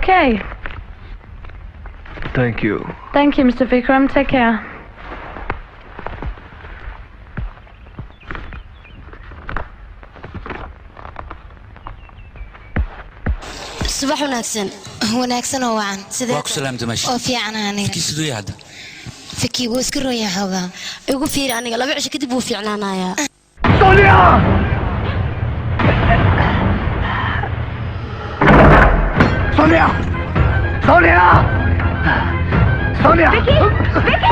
Okay. Thank you. Thank you, Mr. Vikram. Take care. Subax wanaagsan. Wanaagsan oo wacan. Sidee? Waa ku salaamta meesha. Oo fiican aniga. Fikii siduu yahay hadda? Fikii wuu iska roon yahay xoogaa. Igu fiiri aniga, 2 cisho kadib wuu fiicnaanayaa. Sonia! Sonia! Sonia! Sonia! Vicky! Vicky!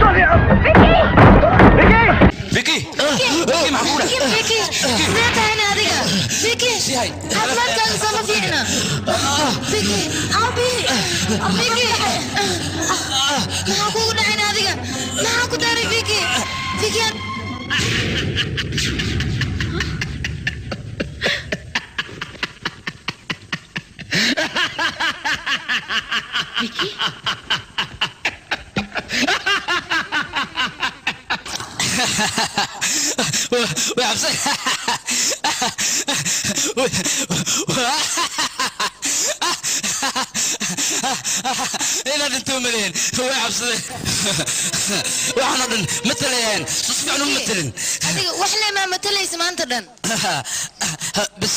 Sonia! Vicky! Vicky! Vicky! Vicky, maxaa kugu dhacay? Vicky, sidee tahayna adiga? Vicky, caafimaadkaaga sooma fiicna. Vicky, Abi. Vicky, maxaa kugu dhacayna adiga? Maxaa ku daaray Vicky? Vicky. Vicky? Way cabsan. Inaad intuu maleyn, way cabsadeen. Waxaan oo dhan matalayeen, si fiican u matalin. Adiga wax le maa matalaysa maanta dhan? Bas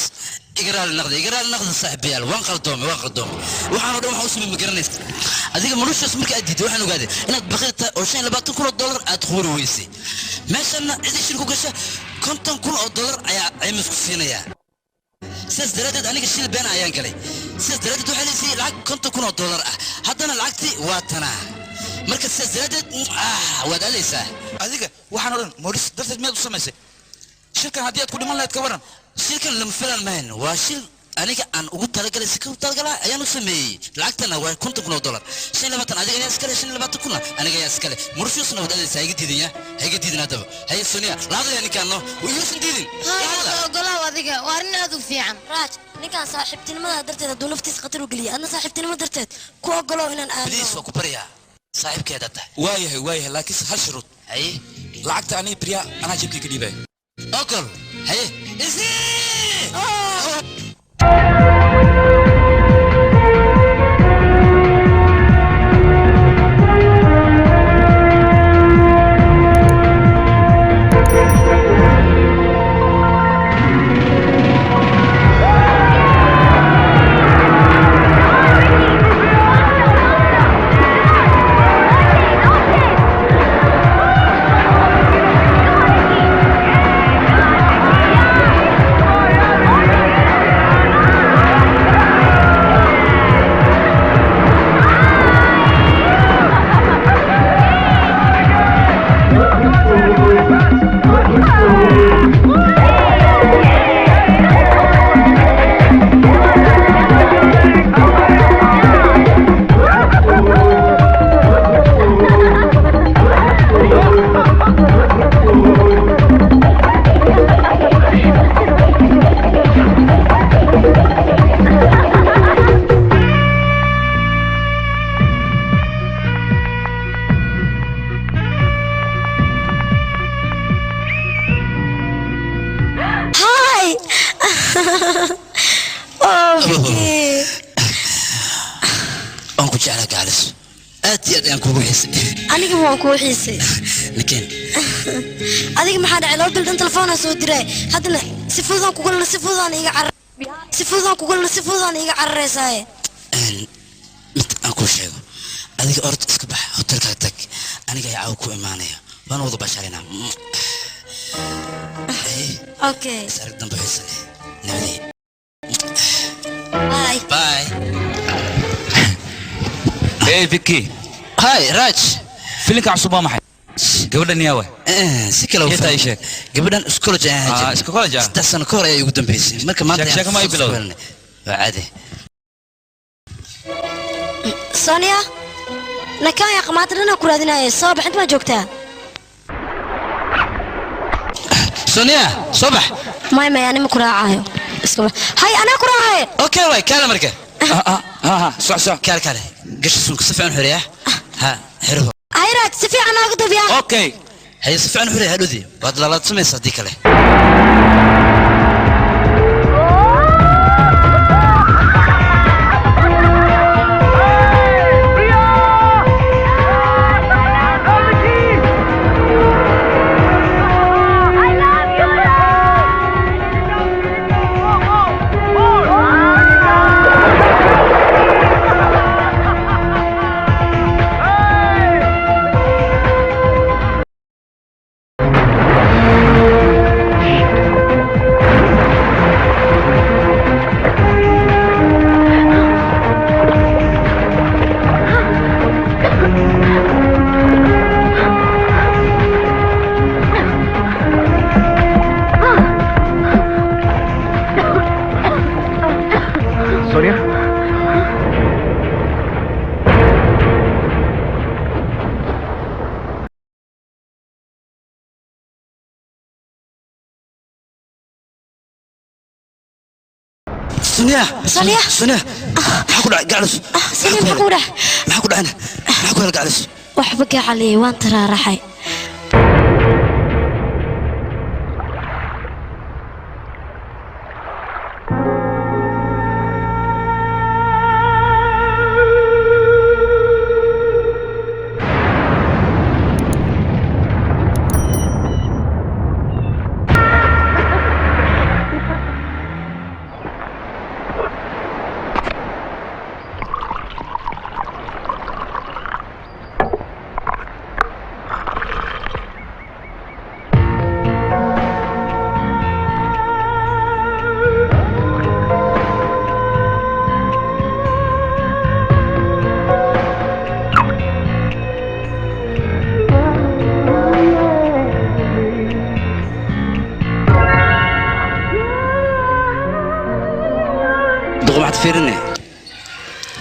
iga raali naqda, iga raali naqda, saaxiibayaal. Waan qaldoomay, waan qaldoomay. Waxaan oo dhan waxaan u samey ma garanaysa. Adiga noloshaas marka aad diiday, waxaan ogaaday inaad baqiil tahay oo $25,000 aad quuri weysay. Meeshanna cidii shil ku gasha $50,000 ayaa caymis ku siinayaa. Sidaas daraaddeed aniga shil been ayaan galay. Sidaas daraaddeed waxaa leysiyey lacag $50,000 ah. Haddana lacagtii waa tanaa. Marka sidaas daraaddeed waad aadaysaa. Adiga waxaan oo dhan Moris darteed miyaad u samaysay? Shilkan haddii aad ku dhiman lahayd, ka waran? Shilkan lama filan mahayn. Waa shil aniga aan ugu talagalay, si ka talagalaa ayaan u sameeyey. Lacagtana waa $50,000. 25 adiga ayaa iskale, 25,000-na aniga ayaa iskale. Murshusna waad aadaysaa. Iga diidin ya, ha iga diidin. Haddaba haye Sonia, la hadlaya ninkaan no iyuusan diidin. Hay, ogolaaw adiga, waa arrin aad u fiican. Raaj, ninkaan saaxiibtinimada darteed hadduu naftiisa khatar u geliyay, adna saaxiibtinimo darteed ku ogolow inaan aadno. Please, waa ku baryaa, saaxiibkeeda tahay. Waayahay, waayahay, laakiinse hal shuruud. Haye. Lacagta aniga briya anaa jibkii ka dhiibaya. Ogol, haye isii. Hi! Oh, Vicky. Waan ku jeclaa gacalis, aad iyo aad ayaan kugu xiisay. Aniga waan kuu xiisay. Ninkeen. Adiga maxaa dhacay? 2 bil dhan telefoonaa soo diray, haddana si fududaan kugulana, si fududaan iga carar, si fududaan kugulana, si fududaan iga cararaysaaye. Mid aan kuu sheego, adiga orod iska bax, hotelkaa tag. Aniga ayaa caawa ku imaanaya, waan wada basharinaa. Okay. Is arag dambe xiisa leh, nabadii. Bye. Bye. Hey Vicky. Hi Raj. Filinka cusub waa maxay? Gabadhan yaa waay? Si kale u Xitaa ii sheeg. Gabadhan isku college ayaan ahaan jirnay. Isku college ah? 3 sano ka hor ayaa igu dambeysay. Marka maanta Sheeko- sheeko ma ii bilowday? Waa caadi. Sonia, nakaan yaa qamaata dhanaa ku raadinaya. Soo bax, inta maa joogtaa? Sonia, soo bax. May, may, anima ku raacayo, iska bax. Hay, anaa ku raacayo. Okay waay, kaale marka. Ha, soc soc. Kaale, kaale, gasha suunka si fiican u xiriya. Ha xiriho. Hay Raaj, si fiican nooga dubiya. Okay. Haye, si fiican u xiriya, hadhowdii waad lalaadsamaysa haddii kale. Sonia Sonia Sonia maxaa ku dhacay gaclis Sonia maxaa ku dhacay maxaa ku dhacay maxaa ku helay gaclis waxba gacaliyay waan taraaraxay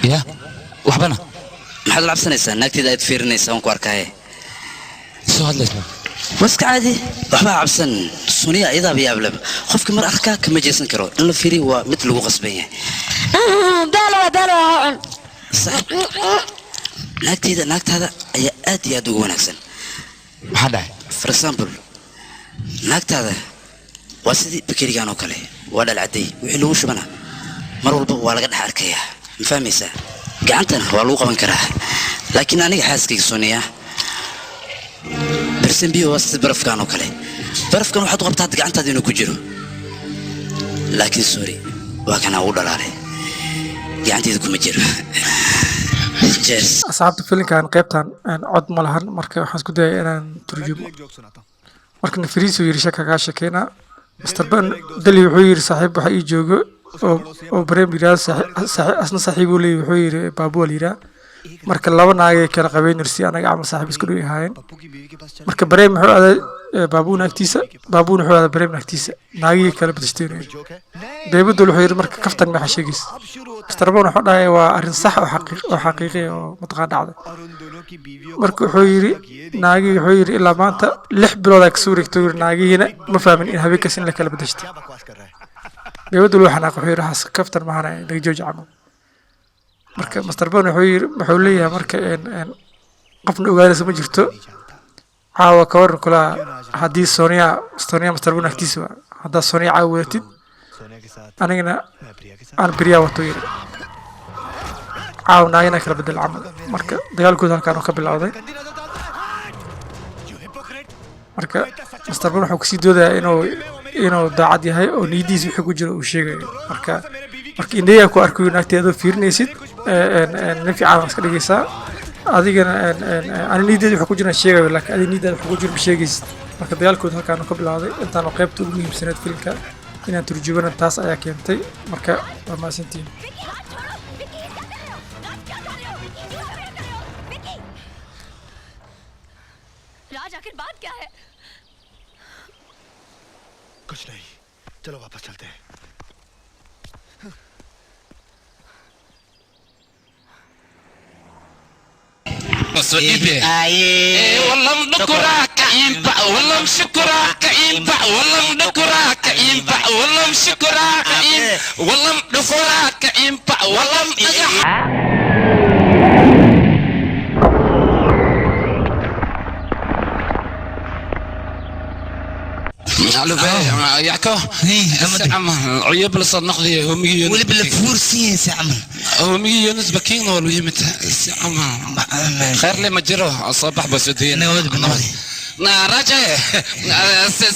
Ya waxbana maxaad la cabsanaysaa naagteeda aad fiirinaysaa waan ku arkaaye soo hadlaysaa waska caadi waxbaa cabsan Sonia iyadaaba yaableba qofka mar arkaa kama jeesan karo in la fiiriyo waa mid lagu qasban yahay baalo baalo cun naagteeda naagtaada ayaa aad iyo aad ugu wanaagsan maxaa dhacay for example naagtaada waa sidii bakerigan oo kale waa dhalcaday wixii lagu shubana mar walba waa laga dhex arkayaa ma fahmaysaa gacantana waa lagu qaban karaa laakiin aniga xaaskayga Sonia barsan biyo waa sida barafkan oo kale barafkan waxaad u qabtaa hadda gacantaada inuu ku jiro laakiin sorry waa kanaa ugu dhalaalay gacanteeda kuma jiro Cheers. Asxaabta filinkan qaybtan cod ma lahan marka waxaan isku dayay inaan turjumo marka nafriis uu yiri shaka kaa sheekeynaa Mr. Ben Dali wuxuu yiri saaxiib waxa ii joogo oo Brem yiraahdo asna saaxiib uu leeyahay wuxuu yiri Babu la yiraahdo marka laba naag ay kala qabeen si anaga camal saaxiib isku dhow ahaayeen marka Brem wuxuu aaday Babu naagtiisa Babu wuxuu aaday Brem naagtiisa naagii kala badashteen Beebadu wuxuu yiri marka kaftan ma xasheegis Mr. Ben wuxuu dhahay waa arrin sax oo xaqiiqi oo mataqaan dhacday marka wuxuu yiri naagii wuxuu yiri ilaa maanta 6 bilood ay ka soo wareegtay naagihiina ma fahmin in habeenkaas in la kala badashtay Beebadu wuxuu xanaaq wuxuu yiri xas kaftan ma hana naga jooji camal marka Mr. Ben wuxuu yiri wuxuu leeyahay marka in qofna ogaanaysa ma jirto caawa ka waran kula haddii Sonia Mr. Ben agtiisa waa haddaa Sonia caawa wadatid anigana aan Priya wato yiri caawa naagina kala bedel camal marka dagaalkooda halkaan oo ka bilowday marka Mr. Ben wuxuu kasii doodayaa inuu daacad yahay oo niyadiisa wixii ku jiro uu sheegayo marka indhayaa ku arkayo naagteeda adoo fiirinaysid nin fiican iska dhigaysaa adigana ani niyaddeeda wixii ku jiraan sheegayo laakiin adiga niyaddaada wixii ku jiro ma sheegaysid marka dagaalkooda halkaan oo ka bilowday intaan qaybta ugu muhiimsaneed filimka inaan turjubana taas ayaa keentay marka waa mahadsantihiin राज आखिर बात क्या है कुछ नहीं चलो वापस चलते हैं خير لي ما جرو صباح بس ودينا راجع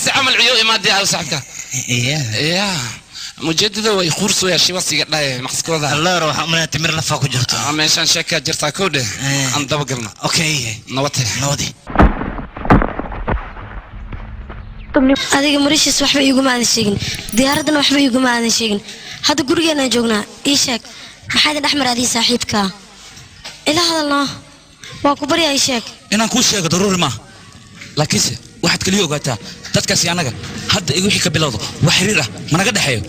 سعمل عيوي ما دي صاحبك يا مجدد ويخرسوا يا شي وصي قداي مقصكودا الله روح امنا تمر لفا ku jirto meeshan sheeka jirta koodhe aan daba galno okay nabad nabadi adiga Mauritius waxba iguma aadan sheegin diyaaradana waxba iguma aadan sheegin hadda gurigeena joognaa ii sheeg maxaa idin dhex maray adii saaxiibka ila hadalno waa ku baryaa ii sheeg inaan kuu sheego daruuri maaha laakiinse waxaad kaliya ogaataa dadkaasi annaga hadda igu wixii ka bilowdo wax xiriir ah managa dhexeeyo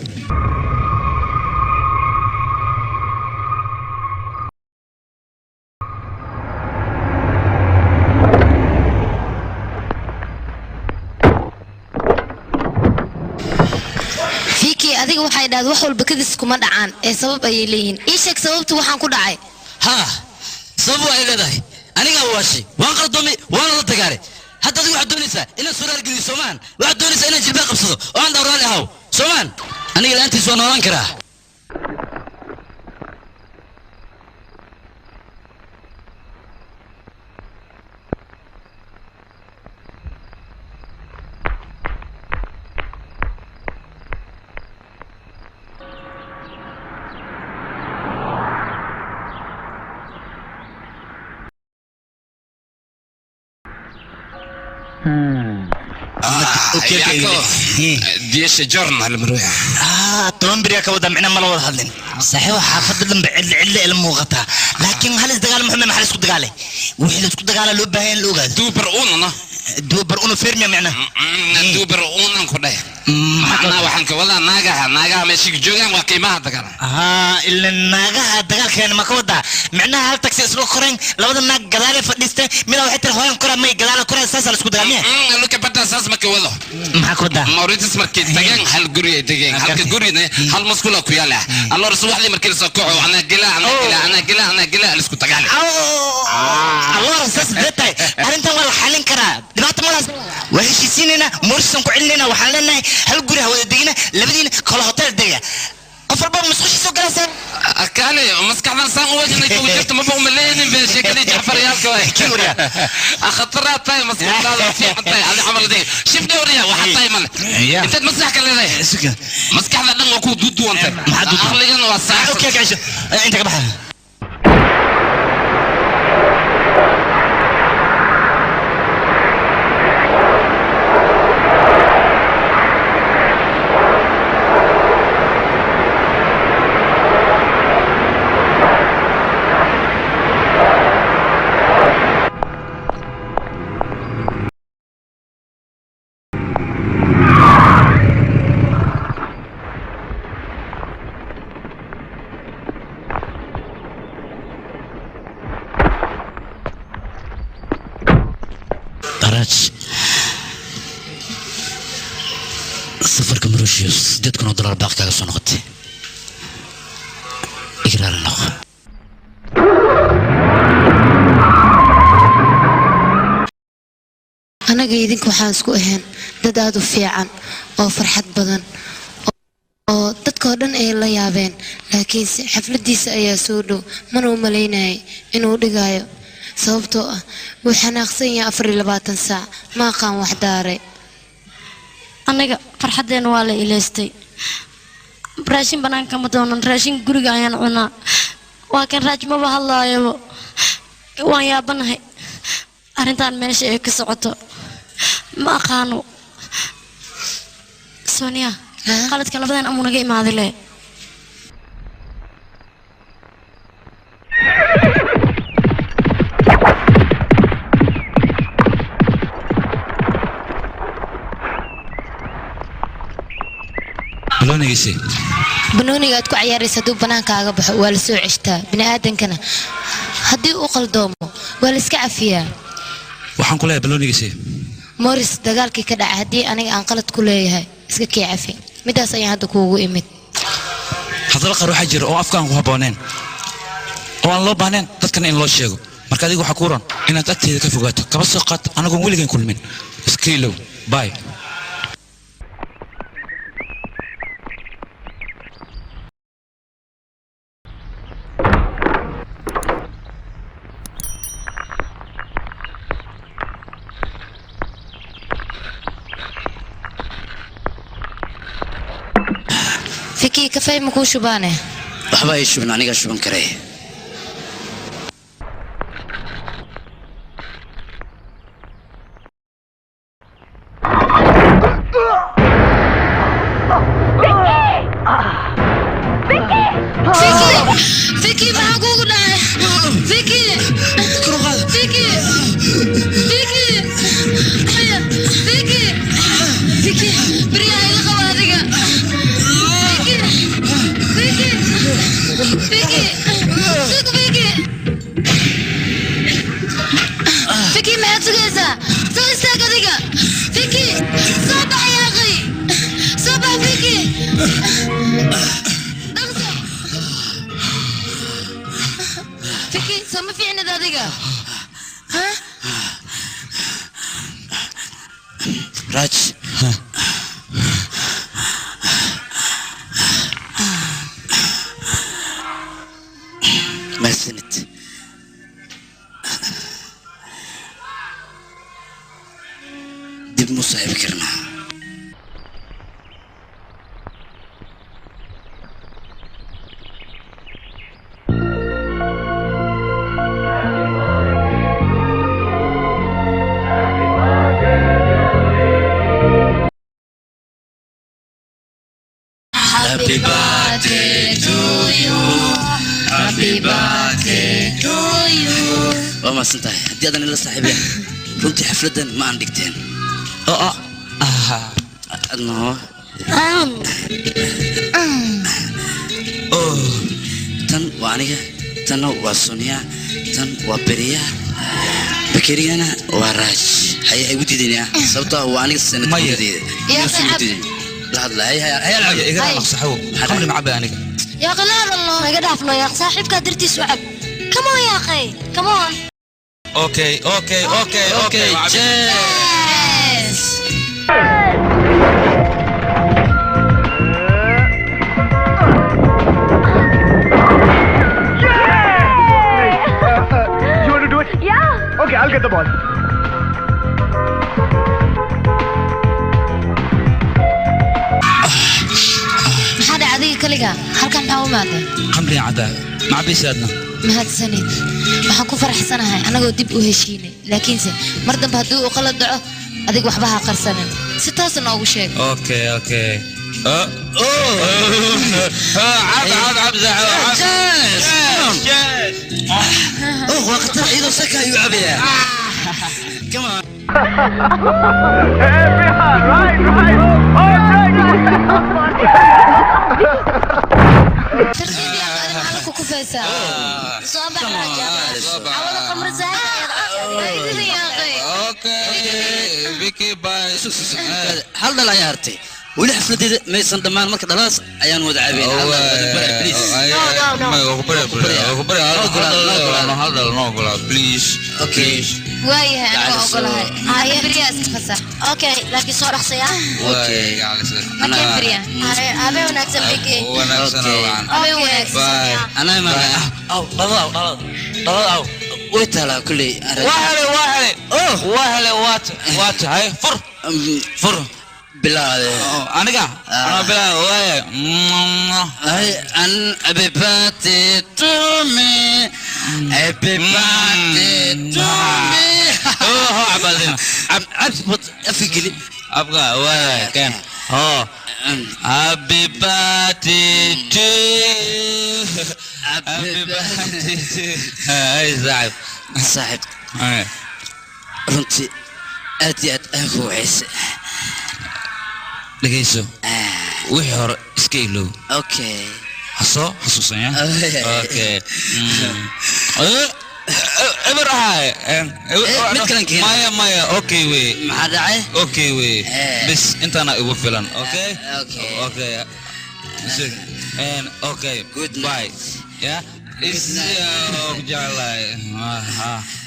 Vicky adiga Adiga waxay dhahday wax walba kadis kuma dhacaan ee sabab ayay leeyihiin. Ii sheeg sababta waxaan ku dhacay. Haa, sabab ay leedahay. Aniga waashay, waan qaldoomay, waana la dagaalay. Hadda adigu waxaad doonaysaa inaan soo raargeliyo Soomaan. Waxaad doonaysaa inaan jilbaha qabsado oo aan dhawraali ahaw. Soomaan, aniga la'aantiis waan noolaan karaa. ديش جورنا المروية. toban beriyaa ka wada micna mala wada hadlin. Saaxiibo, xaafadda dhanba cidla cidla ila muuqataa, laakiin hal isdagaal muxuu maxaa la isku dagaalay? Wixii la isku dagaala loo baahan in la ogaado. Duubar unana. Duubar una fermiya micna. Duubar unan ku dheh. Macnaa waxaan ka wadaa naagaha, naagaha meesha joogaan waa qiimaha dagaal. Haa, ila naagaha dagaalkeena ma ka wadaa? Micnaha hal taxi isla koreen, labada naag gadaale fadhiisteen, midaa waxay tiri hooyan koraa, may gadaale koraa, saasaa la isku dagaalmiya. Luka badda saas ma ka wado. Maxaa ka wadaa? Mauritius markay tageen hal guri ay degeen, halka gurina hal musqula ku yaala. Alloor subaxdii markii la soo kaco, anaa gela, anaa gela, anaa gela, anaa gela, la isku dagaalay. Alloor saas dee tahay, arrintan waa la xalin karaa, dhibaata malaas. Waa heshiisiinaynaa, Mauritiusan ku celinaynaa, waxaan leenahay hal guri ha wada degina, labadiina kala hotel dega, qof walba musqushiisoo galaysa. Kaale maskaxdan saan u wajnay kugu jirto maba umaleynin be sheekadii Jacfar yaalka waay. Khataraad tahay, maskaxdaada fiican tahay, adi camal dee shifna wariya waxaa tahay male. Intaad maskax ka leedahay, maskaxda dhan waa ku duuduwantay, aqligana waa sax. Okay, kaasho inta ka baxa. Raj, safarka Mauritius $8,000 baaq kaaga soo noqotay. Igraala noqo. Anaga idinka waxaan isku ahayn dad aad u fiican oo farxad badan oo dadkoo dhan ay la yaabeen, laakiinse xafladiisa ayaa soo dhow, mana u malaynayay inuu dhigayo, sababtoo ah wuu xanaaqsan yahay 24 saac. Ma aqaan wax daaray. Annaga farxaddeena waa la ilaystay. Raashin banaanka ma doonan, raashin guriga ayaan cunaa. Waa kan Raaj maba hadlaayaba. Waan yaabanahay arrintan meesha ay ka socoto ma aqaano. Sonia, qaladka labadan amuu naga imaaday le. Baloonigiisi. Banooniga aad ku cayaaraysa hadduu banaankaaga baxo waa la soo ceshtaa, bini'aadankana haddii uu qaldoomo waa la iska cafiyaa. Waxaan ku leeyahay baloonigiisi. Morris dagaalkii ka dhacay haddii aniga aan qalad ku leeyahay iska kii cafi, midaas ayaan hadda kuugu imid. Hadallo qaar waxaa jira oo afka aan ku habbooneen oo aan loo baahnayn dadkana in loo sheego. Marka adiga waxaa kuu ron inaad agteeda ka fogaato, kaba soo qaat anagoon weligan kulmin. Iska ilow. Bye. Fikii, kafay ma kuu shubaane? Waxba ay shubin, anigaa shuban karay. Fiki, maxaa kuugu dhacay? Fiki, Fiki, Fiki, haya, Fiki, Fiki, beryaha ila qaba adiga. Fiki, Fiki, Fiki, sug Fiki. Fiki, maxaad sugaysaa? Soo istaag adiga. Fiki, soo bax yaaqay, soo bax Fiki. Adiga ha. Raj, mahadsanid. Dib mu saaxiibi karnaa? Happy birthday to you. Happy birthday to you. Waa mahadsan tahay. Haddii aadan ila saaxiibeen, runtii xafladdan ma aan dhigteen. Oo adno. Oh, tan waa aniga, tanna waa Sonia, tan waa Beriya, bakeriyana waa Raaj. Haya, igu diidanaya, sababtoo ah waa aniga sanad Maya. gudadeeda. Yaa Yuusan igu cab. diidin. La hadla, hay hay hay, alcab. Iga naqsaxo, khamri ma cabay aniga. Yaa la hadalno, naga dhaafno yaa saaxiibkaa dartiis u cab. Come on yaaqay, come on. Okay. Cheers. You want to do it? Yeah. Okay, I'll get the ball. Maxaa dhacay adiga kaliga halkan? Maxaa u imaaday? Khamri cabaa, ma cabaysa adna? Mahadsanid. Waxaan ku faraxsanahay anagoo dib u heshiinay, laakiinse mar dambe haddii uu qalad dhaco, adiga waxba ha qarsanin, si toosa noogu sheeg. Okay, oh, cab cab cab cab. Cheers. Cheers. Oh, waa khatar, iyadoo saka ayuu cabayaa. Come on. Right, right. Oh, Tartiib yaa adi, maxaa ku kufaysaa? Soo bax Raja. Cawada khamri zaa'id ayaad. Idin yaaqay. Okay, Vicky, bye. Hal dhal ayaa hartay, weli xafladeeda maysan dhammaan, marka dhaladaas ayaan wada cabayn. Hal dhal wada bara, please. Please. Okay. Waayahay, aniga Gacaliso. ogolahay. Haye. Beriyaa iska fasax. Okay, laakiin soo dhaqsaya. Okay. Makeen beriya. Haye, habeen wanaagsan Vicky. Habeen wanaagsan. Bye. Anaa imaanaya. Aw, dhalada aw, dhalada, dhalada aw. Way taalaa kulley. Waa helay, waa helay, waa helay, waa tahay. Fur, fur. Bilaade. Aniga anaa bilaa waaye. Ay, an happy birthday to me, happy birthday to me. Oh, cabadina. Cab cab, wad afka geli. Afka waaye, ken ho. Happy birthday to you, happy birthday to you. Ay saaxib. Saaxib, runtii aad iyo aad aan ku wacaysa. Dhegayso, wixii hore iska ilow. Okay. Ha soo xasuusanya. Okay. Eber ahaay. Mid kalan keena. Maya, maya, okay wey. Maxaa dhacay? Okay wey. Bis, intaana igu filan. Okay. Okay. Okay. And okay. Good bye. night. Yeah. Is jeclahay.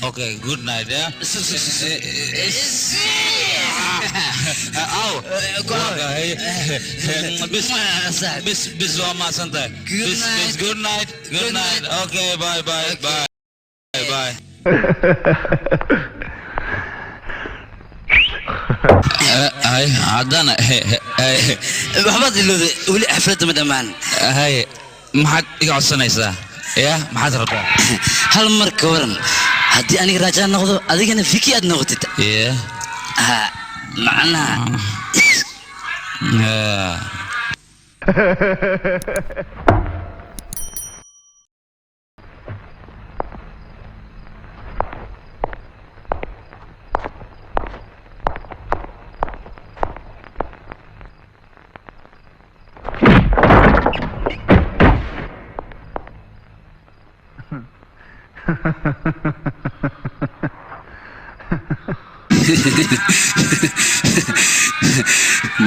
Okay, good night, yeah. Aw. Bis bis bis, waa mahadsan tahay. Good Bis night. bis, good night. Good night. Okay, bye bye bye. Bye. Hay, haddana. Waxbaad ilowday, weli xafladda ma dhammaan. Hay, maxaad iga codsanaysaa? Ya, maxaad rabtaa? Hal mar ka waran haddii aniga Raajaan noqdo, adigana Viki aad noqotid? Yeah. Ha, macnaha. Yeah.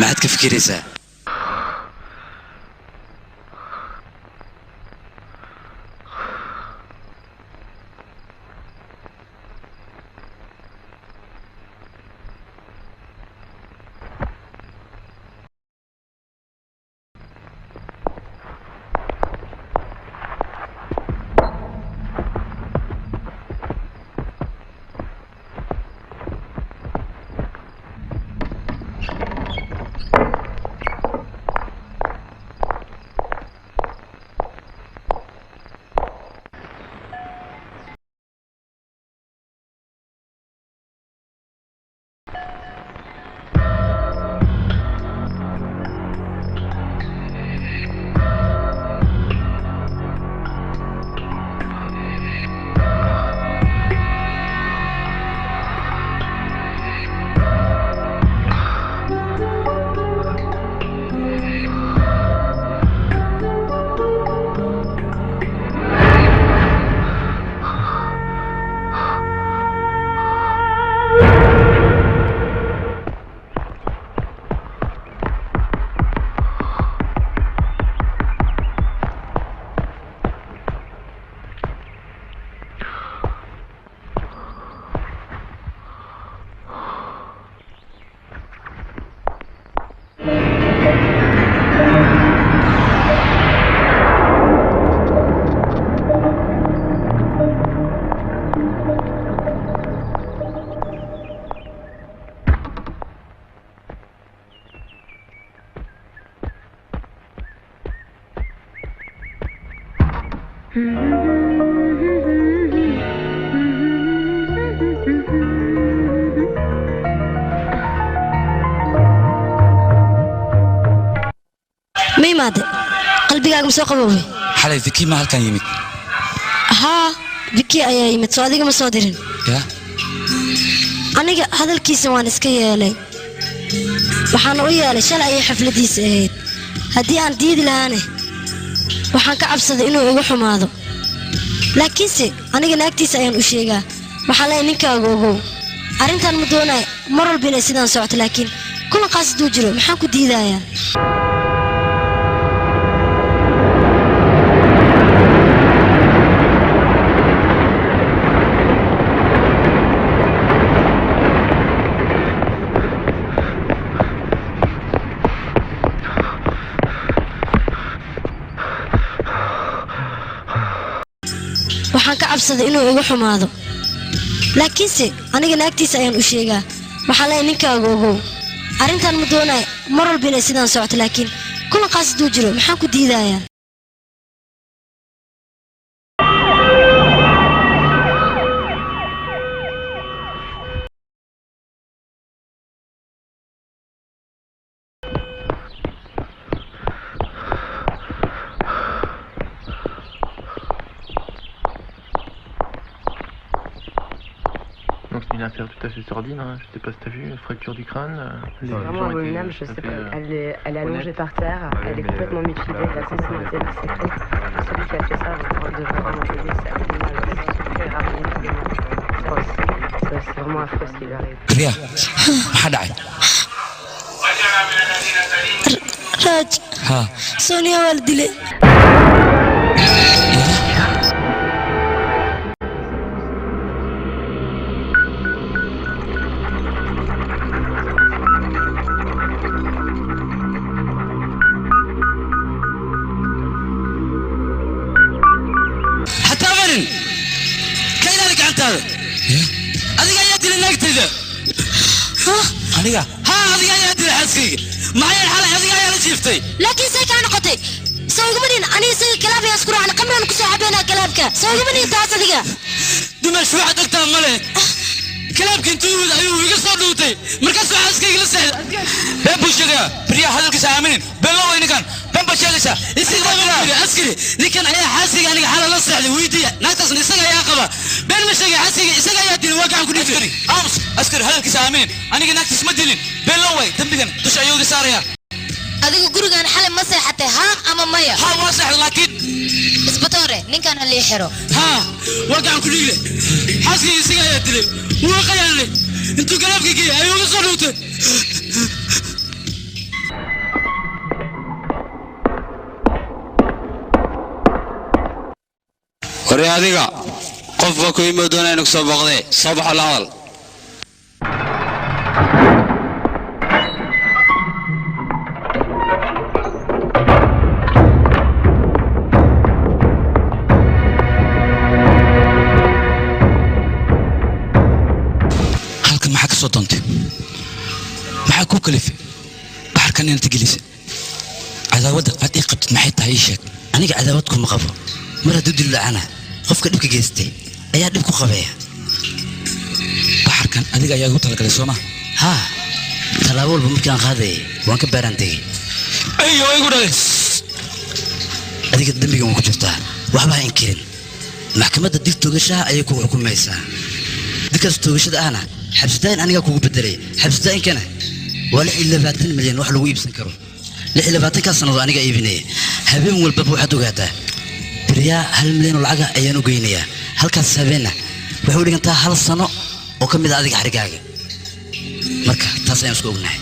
Maxaad ka fikiraysaa? Ma imaade qalbigaaga ma soo qaboobay? Xalay Viki ma halkan yimid? Haa, Viki ayaa yimid, soo adiga ma soo dirin. Ya Aniga hadalkiisa waan iska yeelay, waxaana u yeelay shalay ayay xafladiisa ahayd. Haddii aan diidi lahaane waxaan ka cabsaday inuu igu xumaado, laakiinse aniga naagtiisa ayaan u sheegaa. Waxaan leeyahay ninkaaga ogow, arrintan ma doonayo mar walba inay sidaan socoto, laakiin kulankaas hadduu jiro maxaan ku diidayaa? Waxaan ka cabsaday inuu igu xumaado, laakiinse aniga naagtiisa ayaan u sheegaa. Waxaan leeyahay ninkaaga ogow, arrintan ma doonayo mar walba inay sidaan socoto, laakiin kulankaas hadduu jiro maxaan ku diidayaa? Donc c'est une affaire tout à fait sordide, hein. Je sais pas si t'as vu, fracture du crâne. Les C'est vraiment gens étaient abominable, je tout à sais fait, pas. Elle est allongée honnêtes. par terre, Ouais, elle est mais, complètement mutilée, là, elle a forcément été massacrée. Celui qui a fait ça devrait vraiment payer ça. C'est vraiment affreux ce qui lui arrive. Priya, maxaa dhacay? Raaj, Ha Sonia waa la dilay. Ha taabanin, ka ilaali gacantaada. Adiga ayaa dilay naagtayda. Aniga? Haa, adiga ayaa dilay xaaskayga. Maxaa yeelay xalay adiga ayaa la jiiftay. Laakiin say kaa noqotay? Soo iguma dhihin aniga isaga kalaab ayaan isku raacnay, qamraan kusoo cabeynaa kalaabka? Soo iguma dhihin taas adiga? Dumash, waxaad ogtaa male, kalaabka intuu wada ayuu iga soo dhuutay, markaasuu xaaskayga la seexday. Been buu sheegayaa. Priya, hadalkiisa aaminin, been loo way ninkan, been baad sheegaysaa. Isaga baa yidhi, askari, ninkan ayaa xaaskayga aniga xalay la seexday, weydiiya. Naagtaasna isaga ayaa qaba. Been ma sheegay, xaaskayga isaga ayaa dilay, waa gacan ku dhiibtay. Askari, aamus. Askari, hadalkiisa aaminin, aniga naagtiis ma dilin, been loo way, dembigan dusha ayuu iga saarayaa. Adiga gurigan xalay ma seexatay, haa ama maya? Haa, waa seexday, laakiin isbatoore ninkan ha lii xiro. Haa, waa gacan ku dhiigle, xaaskayga isaga ayaa dilay, wuu qayaanay, intuu galaabka geeyay ayuu iga soo dhuutay. Hore adiga qof baa ku imi doonaya inuu soo booqdee, soo baxo, la hadal. Halkan maxaa ka soo doontay? Maxaa kuu kalifay baxarkan inaad gelisay? Cadaawadda aad ii qabtid maxay tahay? Ii sheeg. Aniga cadaawad kuma qabo. Mar hadduu dil dhacana, qofka dhibka geystay ayaa dhib ku qabaya. Baxarkan adiga ayaa igu talagalay, soo ma? Haa, tallaabo walba markii aan qaadayay waan ka baaraan tegey. Ayo igu dhalay. Adiga dembigan waa ku jirtaa, waxba ha inkirin. Maxkamadda dil toogashaha ayay kugu xukumaysaa. Dilkaas toogashada ahna xabsidaayin anigaa kugu bedelay. Xabsidaayinkana waa 26 milyan, wax lagu iibsan karo. 26-kaa sannadood anigaa iibinaya. Habeen walbaba waxaad ogaataa beriyaa 1 milyan oo lacaga ayaan u geynayaa. Halkaas habeenna waxay u dhigantaa hal sano oo ka mid ah adiga xarigaaga. Marka taas ayaan isku ognahay.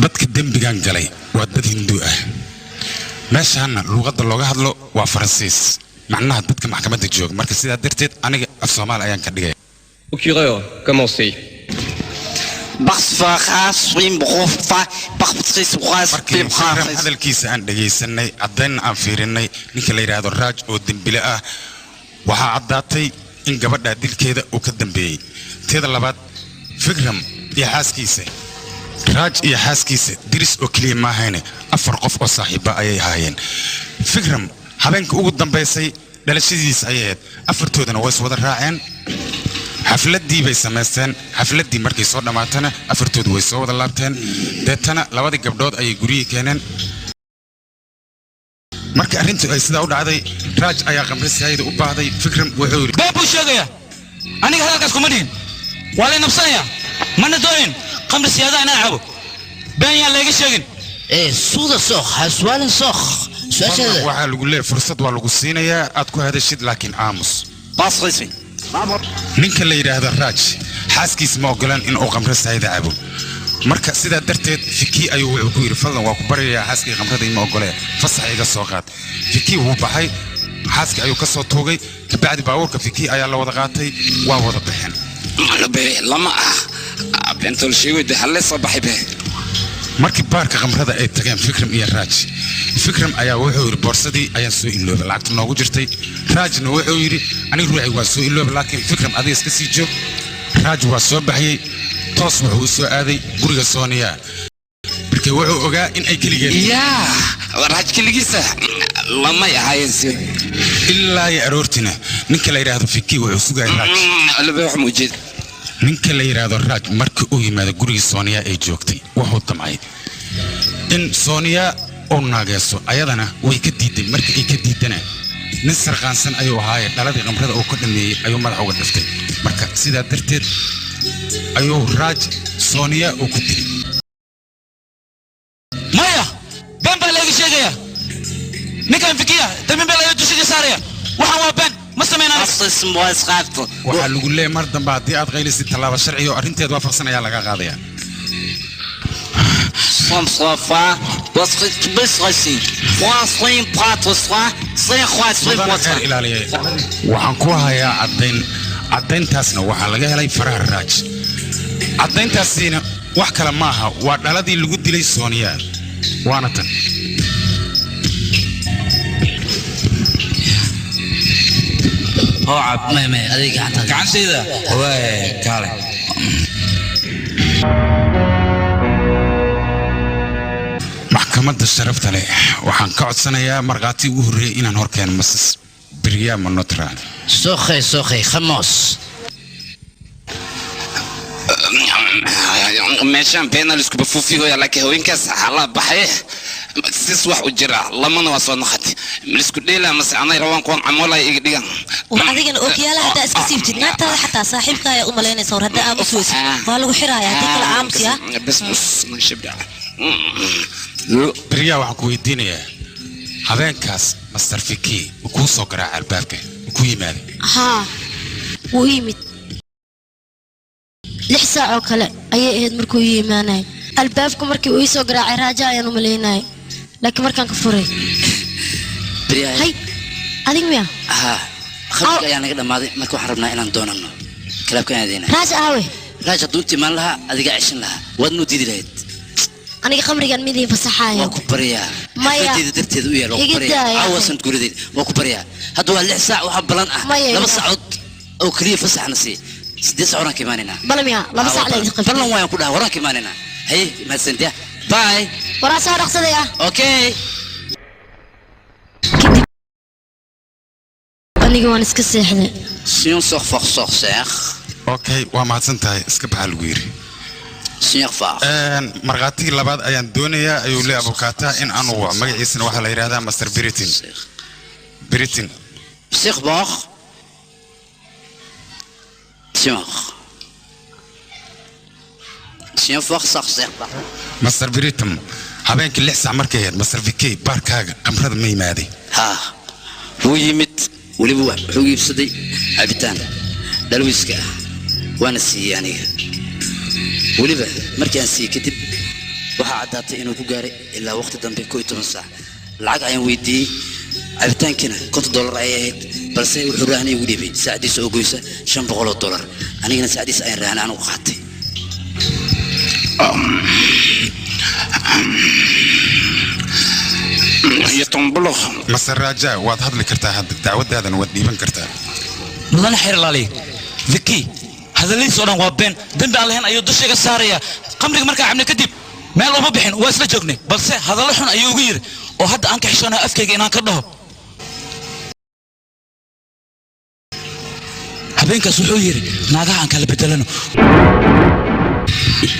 Dadka dembigan galay waa dad Hinduu ah. Meeshaana luuqadda looga hadlo waa Faransiis, macnaha dadka maxkamadda jooga. Marka sidaa darteed aniga af Soomaali ayaan ka dhigaya. Procureur, commencez. Markii Fikram hadalkiisa aan dhegaysanay, caddaynna aan fiirinay, ninka la yidhaahdo Raaj oo dembile ah, waxaa caddaatay in gabadha dilkeeda uu ka dambeeyey. Teeda labaad, Fikram iyo xaaskiisa, Raaj iyo xaaskiisa diris oo keliya maahayne, afar qof oo saaxiiba ayay ahaayeen. Fikram habeenka ugu dambaysay dhalashadiisa ayay ahayd, afartoodana way is wada raaceen, xafladdii bay samaysteen. Xafladdii markay soo dhammaatana afartoodu way soo wada laabteen. Deetana labadii gabdhood ayay guryihii keeneen. Marka arrintu ay sidaa u dhacday, Raaj ayaa qamri saayida u baahday. Fikram wuxuu yidhi: Been buu sheegaya, aniga hadalkaas kuma dhihin. Waa lay nabsanaya, mana doonin qamri siyaadaha inaan cabo. Been yaan layga sheegin. Suuda sookh haswaalin sookh. Fadlan, waxaa lagu leeyahay fursad waa lagu siinayaa aad ku hadashid, laakiin aamus. Ninka la yidhaahdo Raaj xaaskiis ma ogolaan in uu qamro saayida cabo. Marka sidaa darteed Fiki ayuu wuxuu ku yidhi: "Fadlan, waa ku baryayaa, xaaskii qamrada ima ogolee, fasax iga soo qaad." Fiki wuu baxay, xaaskii ayuu ka soo tuugay. Kabacdi baabuurka Fiki ayaa la wada qaatay, waa wada baxeen. Be lama ah beentol sheegay de halle soo baxay be. Markii baarka khamrada ay tageen Fikram iyo Raaj, Fikram ayaa wuxuu yidhi: "Boorsadii ayaan soo iloobay lacagta noogu jirtay." Raajna wuxuu yidhi: "Aniga ruuxay waa soo iloobay, laakiin Fikram adiga iska sii joog." Raaj waa soo baxyey, toos wuxuu u soo aaday guriga Sooniya, marka wuxuu ogaa in ay keligeed. Yaa Raaj keligiisa lamay ahaayeen si. Ilaa iyo aroortina ninka la yidhaahdo Fiki wuxuu sugayay Raaj. Laba wax ma ujeed. Ninka la yidhaahdo Raaj markii uu yimaado gurigii Sooniya ay joogtay, wuxuu damcay in Sooniya uu naageeso, ayadana way ka diiday. Markii ay ka diidana, nin sarqaansan ayuu ahaaye, dhaladii qamrada uu ka dhameeyey ayuu madax uga dhiftay. Marka sidaa darteed ayuu Raaj Sooniya uu ku dilay. Maya, been baa layga sheegaya. Ninkan Fikiya dambin baa laga dushiga saaraya. Waxaan waa been, ma samayn aniga. Waxaa lagu leeyahay mar dambe haddii aad qaylisid, tallaabo sharciga oo arrinteed waafaqsan ayaa laga qaadaya. Mudane xeer ilaaliye, waxaan ku hayaa caddayn. Caddayntaasna waxaa laga helay faraha Raaj. Caddayntaasiina wax kale maaha, waa dhaladii lagu dilay Sooniya, waana tan. Hoo cab. May may, adiga gacantaada. Gacantayda waay, kaale. Maxkamadda sharafta leh, waxaan ka codsanayaa markhaati ugu horreeyay inaan horkeeno Mrs Briya Monotra. Sookhay sookhay khamos. Meeshaan beena laisku bafuufihoya, laakiin haweenkaas halaa baxay sis wax u jira lamana waa soo noqotay malisku dheela mase anay rawaan kuwan camoolay iga dhigan. War adigana ookiyaalaha haddaa iska siibtid, naagtaada xataa saaxiibka ayaa u malaynaysa. War haddaa aamus weysid waa lagu xiraaya, haddii kale aamus yaa. Bas bas shabda. Briya, waxaan ku weydiinayaa, habeenkaas Master Fiki uu kuu soo garaaca albaabka, uu ku yimaaday? Haa, wuu yimid. 6 saac oo kale ayay ahayd markuu ii imaanayay albaabka. Markii uu ii soo garaacay, Raaja ayaan u malaynayay, laakiin markaan ka furay, hay, adig miya? Haa, khamriga ayaa naga dhammaaday. Marka waxaan rabnaa inaan doonano kalaabka aadayna. Raaj aawe? Raaj hadduu inta imaan lahaa, adigaa ceshan lahaa, waad noo diidi lahayd. Aniga khamrigan midii fasaxaayo. Waa ku baryaa. Maya. Xafladeeda darteeda u yaal, waa ku Iga baryaa. daaya. Caawa sanad guuradeed, waa ku baryaa. Hadda waa 6 saac, waxaa balan ah Maya, 2 iga. saacood oo keliya fasaxna sii. 8 saac horaan ka imaanaynaa. Balan miya? 2 saac la idin qabtay. Ballan waayaan ku dhaha, horaan ka imaanaynaa. Haye, mahadsantiya, bye. Waraa soo dhaqsaday ah. Okay. Kadib aniga waan iska seexday. Siyon soq foq soq seeq. Okay, waa mahadsan tahay, iska baxaa lagu yidhi. Markhaatigii labaad ayaan doonayaa, ayuu leeyahay abukaataha, in aanu waco. Magaciisana waxaa la yidhahdaa Master Britain Britain. Seeq booq siyon siyon foq soq seeq baq. Master Britain, habeenkii 6 saac markay ahayd, Master Vikey baarkaaga qamrada ma yimaaday? Haa, wuu yimid. Weliba wuxuu iibsaday cabitaan dhalwiska ah, waana siiyey aniga. Weliba markii aan siiyey kadib, waxaa caddaatay inuu ku gaaray ilaa waqti dambe, 11 saac. Lacag ayaan weydiiyey, cabitaankiina $50 ayay ahayd, balse wuxuu raahna igu dhiibay saacadiisa oo goysa $500. Anigana saacadiisa ayaan raahna anigu qaatay. Iyo tomboloq. Mase Raaja, waad hadli kartaa hadda, dacwadaadana waad dhiiban kartaa. Mudane xeer ilaaliye, Viki hadalladiis oo dhan waa been. Dembi aan lahayn ayuu dusha iga saaraya. Qamriga markaan cabnay kadib meel uma bixin, waa isla joognay, balse hadallo xun ayuu ugu yidhi oo hadda aan ka xishoonayo afkayga inaan ka dhaho. Habeenkaas wuxuu yidhi naagaha aan kala bedelano.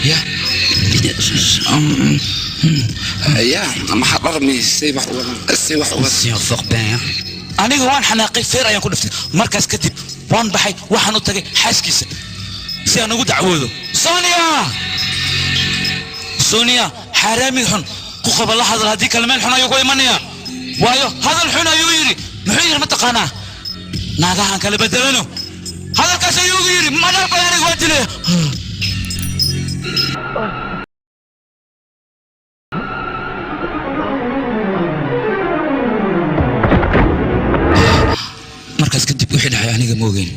Ya ya, maxaa dharmi say wax uga say wax uga. Aniga waan xanaaqay, feer ayaan ku dhiftay. Markaas kadib waan baxay, waxaan u tagay xaaskiisa si aan ugu dacwoodo. Sonia, Sonia, xaaraamiga xun ku qaba la hadal, haddii kale meel xun ayuu ku imanaya, waayo hadal xun ayuu yidhi. Muxuu yidhi mataqaanaa? Naagahan kala bedelano, hadalkaas ayuu ugu yidhi. Madalba aniga waa dilaya. Markaas kadib wixii dhacay aniga ma ogeyn.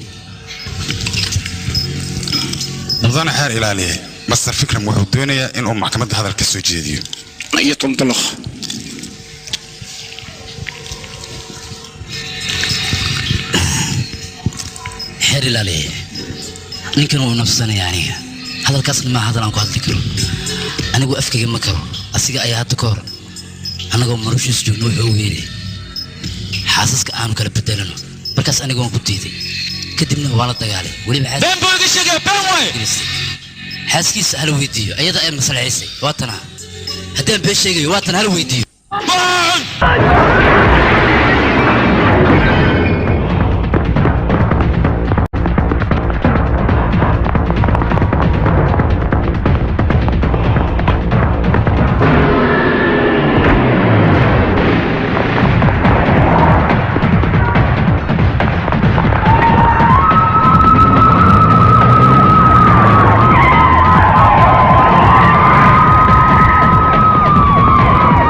Mudane xeer ilaaliye, Master Fikram wuxuu doonayaa inuu maxkamadda hadal ka soo jeediyo. Iyo tomboloq. Xeer ilaaliye, ninkan wuu nafsanaya. Aniga hadalkaasna maa hadal aan ku hadli karo, anigu afkayga ma karo. Asiga ayaa hadda ka hor annagoo marushiis joogno wuxuu u yeedhay xaasaska aanu kala bedelano. Markaas aniga waan ku diiday, kadibna waa la dagaalay weliba. Been buu iga sheegaya, been waaye. Xaaskiisa hala weydiiyo, ayada ay maslaxaysay. Waa tana, haddaan been sheegayo waa tan, hala weydiiyo.